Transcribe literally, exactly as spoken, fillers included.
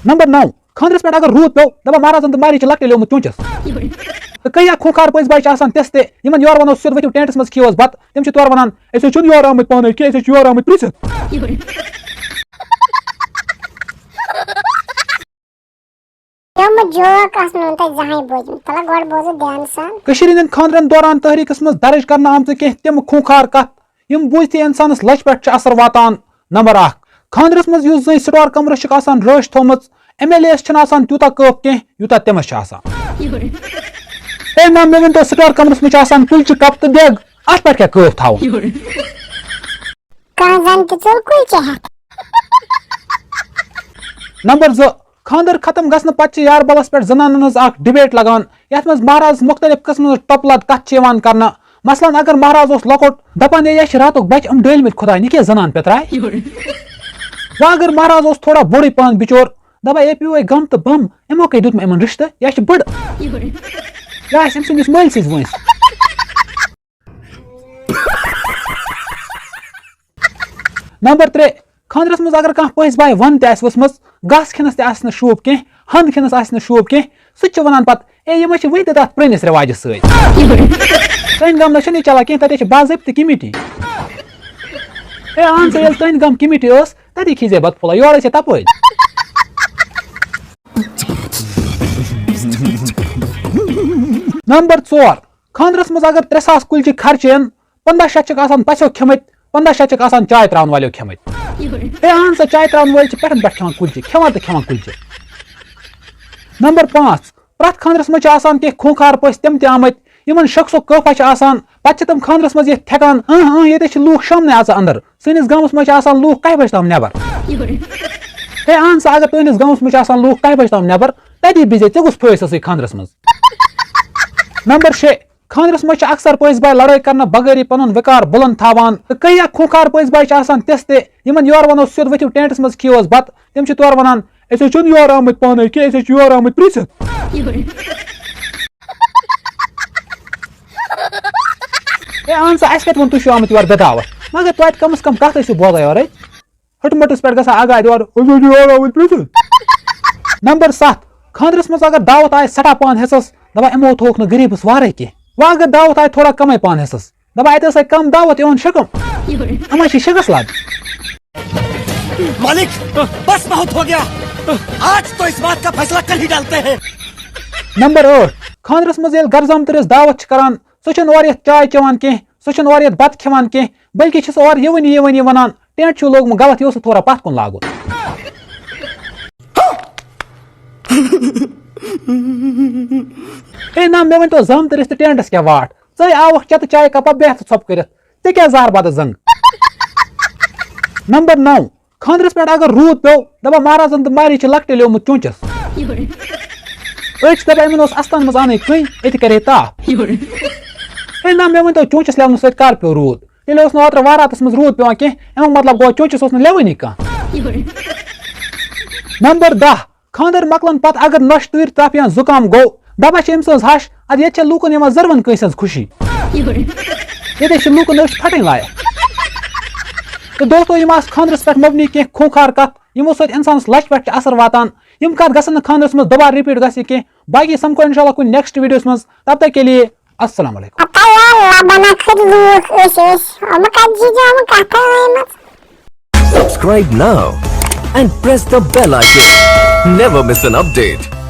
Number نو، خانٛدرس پٮ۪ٹھ اگر روٗد پیوٚو، دپان مہرازن تہٕ مہرِنۍ چھِ لۄکٹہِ لیومٕژ چونچس۔ تہٕ کٔہیا خوٗنخار پٔژھۍ بچہِ چھِ آسان تِژھ تہِ، یِمن یورٕ ونو سیوٚد ؤتھِو ٹینٹس منٛز کھیٚیِو حظ بتہٕ، تِم چھِ تورٕ ونان أسۍ حظ چھِنہٕ یورٕ آمٕتۍ پانے کینٛہہ، أسۍ حظ چھِ یورٕ آمٕتۍ پرژھِتھ۔ تِم جوک آسہٕ نہٕ تۄہہِ زانٛہہ بوٗزمٕتۍ۔ تَلہ گۄڈٕ بوزو دھیان سان۔ کٔشیٖرِ ہٕنٛدٮ۪ن خانٛدرن دوران تٲریٖخس منٛز درٕج کرنہٕ آمژٕ کینٛہہ تِم خوٗنخار کتھ، یِم بوٗزتھٕے انسانس لچہِ پٮ۪ٹھ چھِ اثر واتان۔ نمبر اکھ، خانٛدرس منٛز یُس زٔنۍ سٹور کمرس چھِکھ آسان رٲچھ تھٲومٕژ، ایم ایل اے یس چھِنہٕ آسان تیوٗتاہ کٲف کینٛہہ یوٗتاہ تٔمِس چھِ آسان۔ ہے نہ، مےٚ ؤنۍ تو، سٹور کمرس منٛز چھِ آسان کُلچہِ، کپ تہٕ بیگ، اتھ پٮ۪ٹھ کیٛاہ کٲف تھاوُن؟ کانٛہہ زن تہِ ژوٚل کُلچہِ ہٮ۪تھ۔ نمبر زٕ، خانٛدر ختم گژھنہٕ پتہٕ چھِ یاربلس پٮ۪ٹھ زنانن ہٕنٛز اکھ ڈبیٹ لگان، یتھ منٛز مہراز مختلف قٕسمن ہٕنٛز ٹۄپہٕ لد کتھ چھِ یِوان کرنہٕ۔ مثلاً اگر مہراز اوس لۄکُٹ، دپان ہے یہِ چھِ راتُک بچہِ، یِم ڈٲلۍ مٕتۍ خداے نہِ کینٛہہ زنان پیتراے۔ وۄنۍ اگر مہراز اوس تھوڑا بوٚڑُے پہن بچور، دپان ہے پیوٚو ہے غم تہٕ بم، یِمو کتہِ دیُت مےٚ یِمن رشتہٕ، یہِ چھِ بٔڑ۔ یہِ آسہِ أمۍ سٕنٛدِس مٲلۍ سٕنٛز وٲنٛسہِ۔ نمبر ترٛےٚ، خانٛدرس منٛز اگر کانٛہہ پٔژھۍ باے ون تہِ آسہِ ؤژھمٕژ، گاسہٕ کھٮ۪نس تہِ آسہِ نہٕ شوٗب کینٛہہ، ہند کھٮ۪نس آسہِ نہٕ شوٗب کینٛہہ، سُہ تہِ چھِ ونان پتہٕ، اے یِم چھِ وٕنہِ تہِ تتھ پرٲنِس رٮ۪واجس سۭتۍ۔ تُہنٛدِ گامہٕ نہ چھُنہٕ یہِ چلان کینٛہہ، تتہِ چھِ باضٲبطہٕ کمیٹی۔ اے اہن سا، ییٚلہِ تُہنٛدِ گامہٕ کمیٹی ٲس، تتی کھیٚیہِ زِ بتہٕ پھوٚلہ، یورٕ ٲسۍ تپٲرۍ۔ نمبر ژور، خانٛدرس منٛز اگر ترٛےٚ ساس کُلچہِ خرچہِ یِن، پنٛداہ شیٚتھ چھِکھ آسان پژھیو کھٮ۪مٕتۍ، پنٛداہ شیٚتھ چھِکھ آسان چاے ترٛاون والیو کھٮ۪مٕتۍ۔ ہے اہن سا، چاے ترٛاون وٲلۍ چھِ پٮ۪ٹھن پٮ۪ٹھ کھٮ۪وان کُلچہِ، کھٮ۪وان تہٕ کھٮ۪وان کُلچہِ۔ نمبر پانٛژھ، پرٛٮ۪تھ خانٛدرس منٛز چھِ آسان کینٛہہ خوٗنخار پٔژھۍ تِم تہِ آمٕتۍ، یِمن شخصُک قٲفہ چھُ آسان، پتہٕ چھِ تِم خانٛدرس منٛز یِتھ تھٮ۪کان، اۭں اۭں، ییٚتہِ چھِ لوٗکھ شۄنٛگنہِ اژان اندر، سٲنِس گامس منٛز چھِ آسان لوٗکھ کہہِ بجہِ تام نٮ۪بر۔ ہے اہن سا، اگر تُہنٛدِس گامس منٛز چھِ آسان لوٗکھ کہہِ بجہِ تام نٮ۪بر، تتی بِہزِ، ژےٚ کُس فٲیدٕ چھُے خانٛدرس منٛز؟ نمبر شےٚ، خانٛدرس منٛز چھِ اکثر پٔژھۍ باے لڑٲے کرنہٕ بغٲرٕے پنُن وقار بلند تھاوان تہٕ کٔہیا خوٗنخار پٔژھۍ باے چھِ آسان تِژھ تہِ، یِمن یورٕ ونو سیوٚد ؤتھِو ٹینٹس منٛز کھیٚیِو حظ بتہٕ، تِم چھِ تورٕ ونان أسۍ حظ چھِنہٕ یورٕ آمٕتۍ پانے کینٛہہ، أسۍ حظ چھِ یورٕ آمٕتۍ پرژھِتھ۔ ہے اہن سا، اسہِ کتہِ ووٚن تُہۍ چھِو آمٕتۍ یور بے دعوت؟ مگر توتہِ کم از کم کتھ ٲسِو بوزان یورے۔ ہٹمٹس پٮ۪ٹھ گژھان اگادِ اورٕ، أسۍ حظ چھِ یورٕ آمٕتۍ پرژھِتھ۔ نمبر ستھ، خانٛدرس منٛز اگر دعوت آسہِ سٮ۪ٹھاہ پہن حصس، دپان یِمو تھووُکھ نہٕ غریٖبس وارے کینٛہہ۔ وۄنۍ اگر دعوت آیہِ تھوڑا کمے پہن حصس، دپان اتہِ ٲس ہے کم دعوت، یِہُنٛد شکم، یِمن چھِ شکس لد۔ मालिक, बस बहुत हो गया। आज तो इस बात का फैसला कल ही डालते हैं। نمبر ٲٹھ، خانٛدرس منٛز ییٚلہِ گرٕ زامتٕرِس دعوت چھِ کران، سُہ چھُنہٕ اورٕ یتھ چاے چٮ۪وان کینٛہہ، سُہ چھُنہٕ اورٕ یتھ بتہٕ کھٮ۪وان کینٛہہ، بلکہِ چھُ سُہ اورٕ یِوٲنی یِوٲنی ونان، ٹینٹ چھُو لوگمُت غلط، یہِ اوس نہٕ تھوڑا پتھ کُن لاگُن۔ ہے نہ، مےٚ ؤنۍ تو زامتٕرِس تہٕ ٹینٹس کیٛاہ واٹھ؟ ژٕے آوکھ چٮ۪تہٕ چایہِ کپا بیٚہہ تہٕ ژھۄپہٕ کٔرِتھ، ژےٚ کیٛاہ زہر بدس زنٛگ؟ نمبر نو، خانٛدرس پٮ۪ٹھ اگر روٗد پیوٚو، دپان مہرازن تہٕ مہرِنۍ چھِ لۄکٹہِ لیومُت چونچس۔ أڑۍ چھِ دپان یِمن اوس استان منٛز انٕنۍ کٔنۍ، أتی کرے تاپھ۔ ہے نہ، مےٚ ؤنۍ تو چونچس لیونہٕ سۭتۍ کر پیوٚو روٗد؟ تیٚلہِ اوس نہٕ اوترٕ وہراتس منٛز روٗد پیوان کینٛہہ، امیُک مطلب گوٚو چونچس اوس نہٕ لیوٲنی کانٛہہ۔ نمبر دَہ، خانٛدر مۄکلن پتہٕ اگر نۄشہِ تۭرِ تپھ یا زُکام گوٚو، دپان چھِ أمۍ سٕنٛز ہش، ادٕ ییٚتہِ چھےٚ لوٗکن یِوان زٔروَن کٲنٛسہِ ہٕنٛز خوشی۔ ییٚتہِ چھِ لوٗکن أچھ پھٹٕنۍ لایق۔ تہٕ دوستو، یِم آسہٕ خانٛدرس پٮ۪ٹھ مبنی کینٛہہ خوٗنخار کتھ، یِمو سۭتۍ انسانس لچہِ پٮ۪ٹھ چھِ اثر واتان۔ یِم کتھ گژھن نہٕ خانٛدرس منٛز دوبارٕ رِپیٖٹ گژھِ کینٛہہ۔ باقی سمکھو انشاءاللہ کُنہِ نیکسٹ ویڈیوس منٛز۔ تب تک کے لیے السلام علیکم۔ پتہ یا لبنہ کھٔتۍ لوٗکھ أسۍ ٲسۍ یِمہٕ کتہِ جی جامہٕ کتھے ٲمٕژ۔ Subscribe now and press the bell icon. Never miss an update.